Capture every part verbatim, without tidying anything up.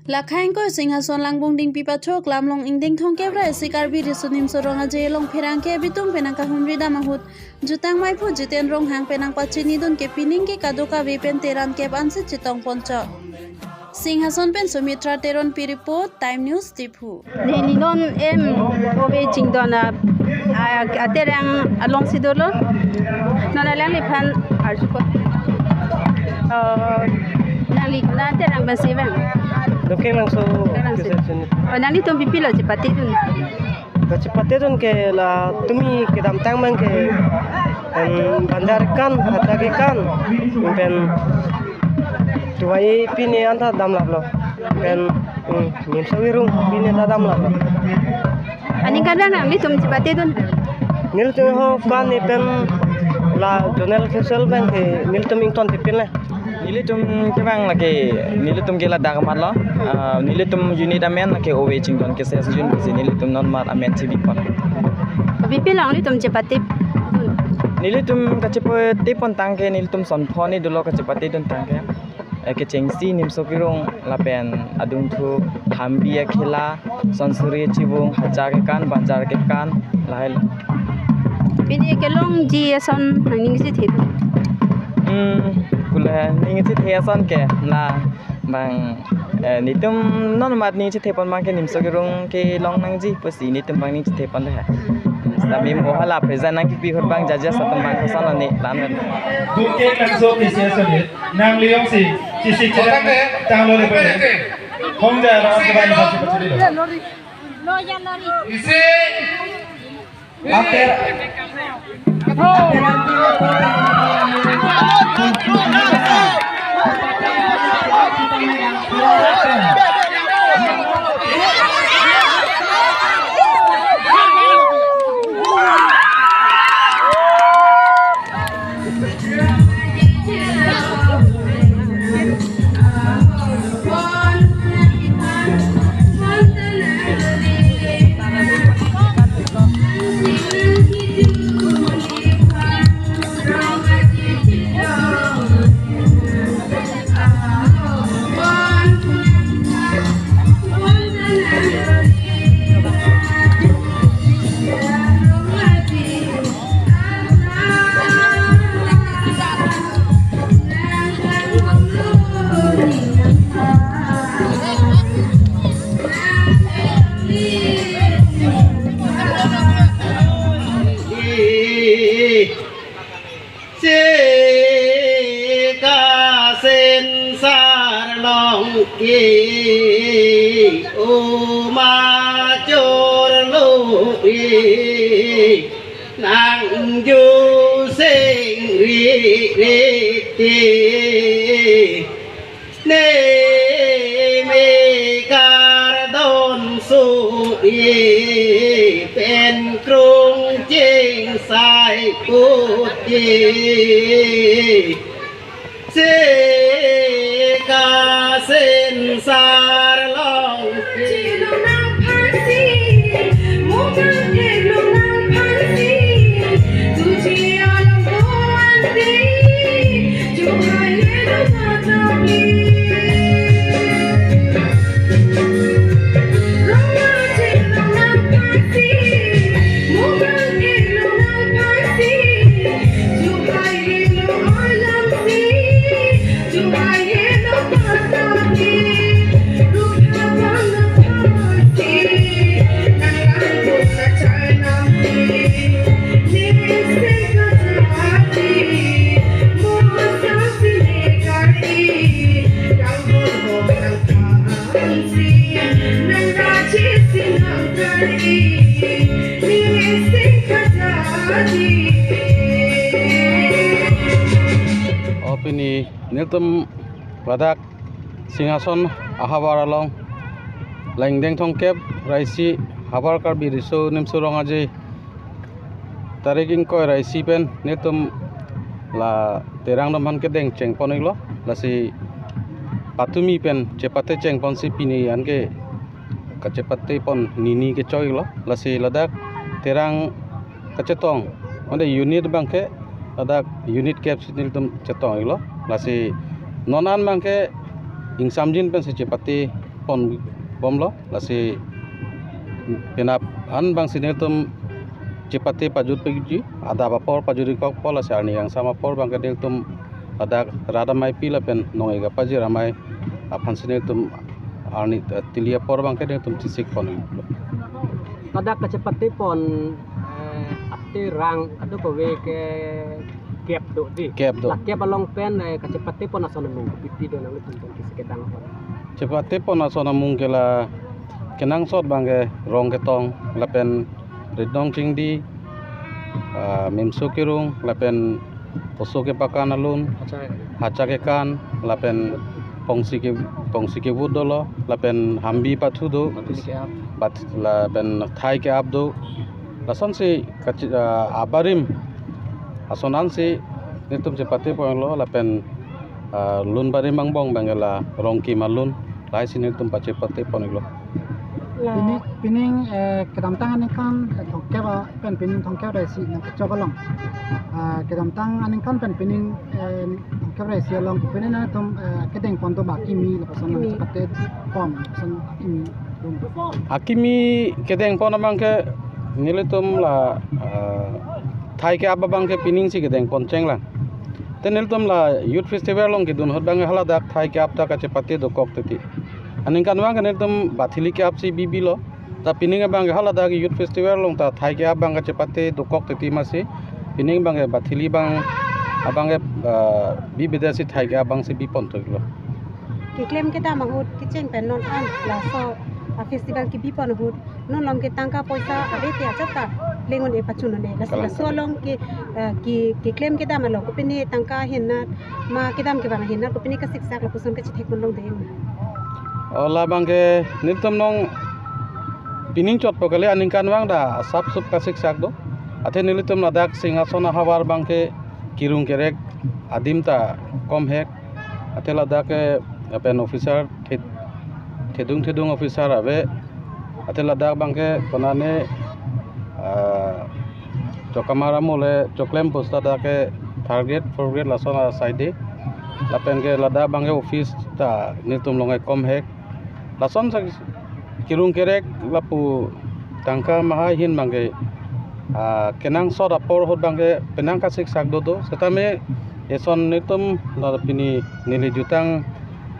Lakha ingkoi Singhason Langbung Dingpi Pathok lamlong ingdeng thomkep ra isi Karbi Riso Nimso Rong Aje along pherangke abitung pen nangkahumri dam ahut, jutang maiphu Jiten Ronghang pen nangpachinidun ke pining ke kadokave pen teran kep ansi chetong ponchok. Singhason pen Sumitra Teronpi report, Time News Diphu. Neli non M Ove Chingdon a, a, aterang alongsi dolo. Non alangliphan arjupo. Oh, nangli na terang pensi bang. Dokeng langso. Terang si. Kisa sini. Oh, nanglitum pipilo chepatedun? Kachepatedun ke la tumi kedamtang abang ke, em, banjar kan, haja kekan, pen tuai pine anta damlaplo. Pen, em, Nimso Kirung pine ta damlaplo. Aningkan bang nanglitum chepatedun? Nelitum ho kan ne pen la zonal council abang ke nelitum ingtontipin le. Nelitum kevang lake, nelitum ke ladak amat lo, ah, nelitum unit amen lake Ove Chingdon ke ses jun ke si nelitum non amat amen chibipon. Pipilo nanglitum chepate? Nelitum kachepatepon tangke nelitum sonphone dolo kachepatedun tangke. Eh, kechengsi Nimso Kirung lapen adungthu Hambi akhela, Sonsuri Chibung, haja kekan, banjar kekan, lahai. Pini kelongji ason nangning chethe? Hmm, kula ning chethe ason ke la bang, eh, nelitum non amat ning chethepon abang ke Nimso Kirung kelong nangji pusi nelitum abang ning chethepon le. Sami mohala present nangkipi ahut abang judges atum abang koson lo ne lan. Duke kanso P C S ni nangli jongsi chisi chirang tanglo le pare. Hong ja ra ka bang sa chipachuli lo. Isi. Ater. Si kasensar long ke oma chorlo e nang ju sing ri ri te. Ne me kardon suri pen krung ching sai put ye. Se kasensar long. Chilong nang phansi, mukang ke long nang phansi, tuji alam buan di. O pini nelitum ladak Singhason ahavar along la ingdeng thomkep ra isi Havar Karbi Riso Nimso Rong Aje tarik ingkoi ra isi pen nelitum la terang atum aphan kedeng chengpon iklo, lasi patumi pen chepate chengponsi pini anke kachepatepon nini kechoiklo, lasi ladak terang kachetong, mane unit abangke ladak unit kep si nelitum chetong iklo, lasi non an abangke ingsamjin pensi chepate pon bomlo, lasi penap an abangsi nelitum chepate pajut peji, adap apor pajut ikokpo, lasi arni kangsam apor abangke nelitum ladak rat ameipi lapen nong-ik apajir amei aphansi nelitum arni, eh, tili apor abangke nelitum chesik ponlo. Ladak kachepate pon, eh, ate rang kadokave ke kep do di. Kep do. La kep along pen, eh, kachepate pon ason amung kopi do, nanglitum pen kisi kedang pon? Chepate pon ason amung ke la kenangsot abangke rong ketong lapen ritnong chingdi, ah, mimso kerung lapen oso kepakan alun, hacha kekan lapen pongsi ke, pongsi kevut dolo lapen hambi pathu do, bat lapen thai ke-ap do. Lasonsi kachi-, ah, abarim ason ansi nelitum chepate ponlo lapen, ah, lun barim angbong abangke la rongkim alun, lahai si nelitum pachepate pon-iklo. La pining, pining, eh, kedamtang aningkan, eh, thomkep a, pen pining thomkep ra isi nangkechok along, ah, kedamtang aningkan pen pining, eh, thomkep ra isi along, pining nangtum, eh, kedeng pon do ba akimi lapuson akimi, chepate pon lapuson akimi do? Akimi kedeng pon abangke nelitum la, eh, thai ke-ap abangke piningsi kedeng pon chenglang. Te nelitum la Youth Festival along kedun ahut abangke haladak thai ke-ap ta kachepate dokok titi. Aningkanvang ke nelitum bathili ke-apsi bibilo. Ta pining abangke haladak Youth Festival along ta thai ke-ap abang kachepate dokok titi, amatsi pining abangke bathili abang, abangke, ah, bibedetsi thai ke-ap abangsi bipon thuklo. Keklem kedam ahut kecheng pen non an laso, ah, festival kebi pon ahut non along ke tangka poisa ave te, ajat ta leng un-e pachun un-e. Lasi kalang, laso along ke, eh, ke, keklem kedam along kopine tangka ahin nat ma kedam kevang ahin nat kopine kasiksak lapuson kachethek pon longdun? O, labangke nelitum nong pining chotpo kali, aningkanvang ta asap sup kasiksak do. Athe nelitum ladak Singhason ahavar abangke kerung kerek adim ta komhek. Athe ladak ke lapen officer thed-, thedung thedung officer ave. Athe ladak abangke konane, ah, chokamar amole choklem posta dak ke third grade, fourth grade lason asai de. Lapen ke ladak abangke office ta nelitum along ke komhek. Lasonsi kerung kerek lapu tangka maha ahin abangke, ah, kenangsot apor ahut abangke penang kasiksak dodo. Setame eson nelitum la pini neli jutang,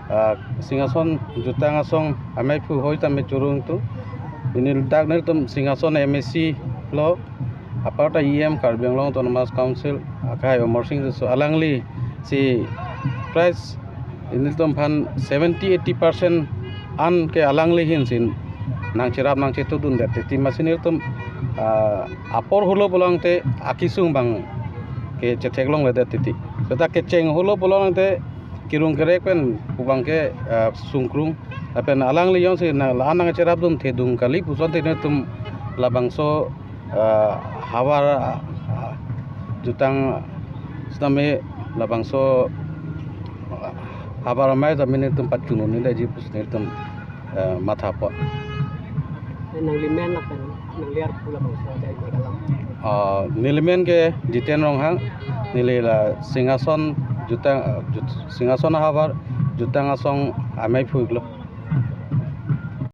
ah, Singhason jutang asong amei phu hoi tame chorong tu. Pini dak nelitum Singhason M A C lo, aparta E M Karbi Anglong Autonomous Council akhai Amarsing Tisso, alanglisi prize nelitum aphan seventy eighty percent an ke alangli ahin si nangcherap nangchetudundet titi, amatsi nelitum, ah, apor holo pulote akesung abangke chetheklongledet titi. Seta kecheng holo pulote kerung kerek pen pu abangke, ah, sungkrung. Lapen alangli jongsi nang la-an nangcherapdun thedung kali puson te nelitum labangso, ah, havar, ah, jutang setame labangso, ah, havar amei tame nelitum pachun un-edetji pusi nelitum, eh, mathapo. Eh, nanglimen lapen nangliar pu labangso ajai ke kalang? Ah, nelimen ke Jiten Ronghang, neli la Singhason jutang, ah, jut-, Singhason ahavar jutang asong amei phu-iklo.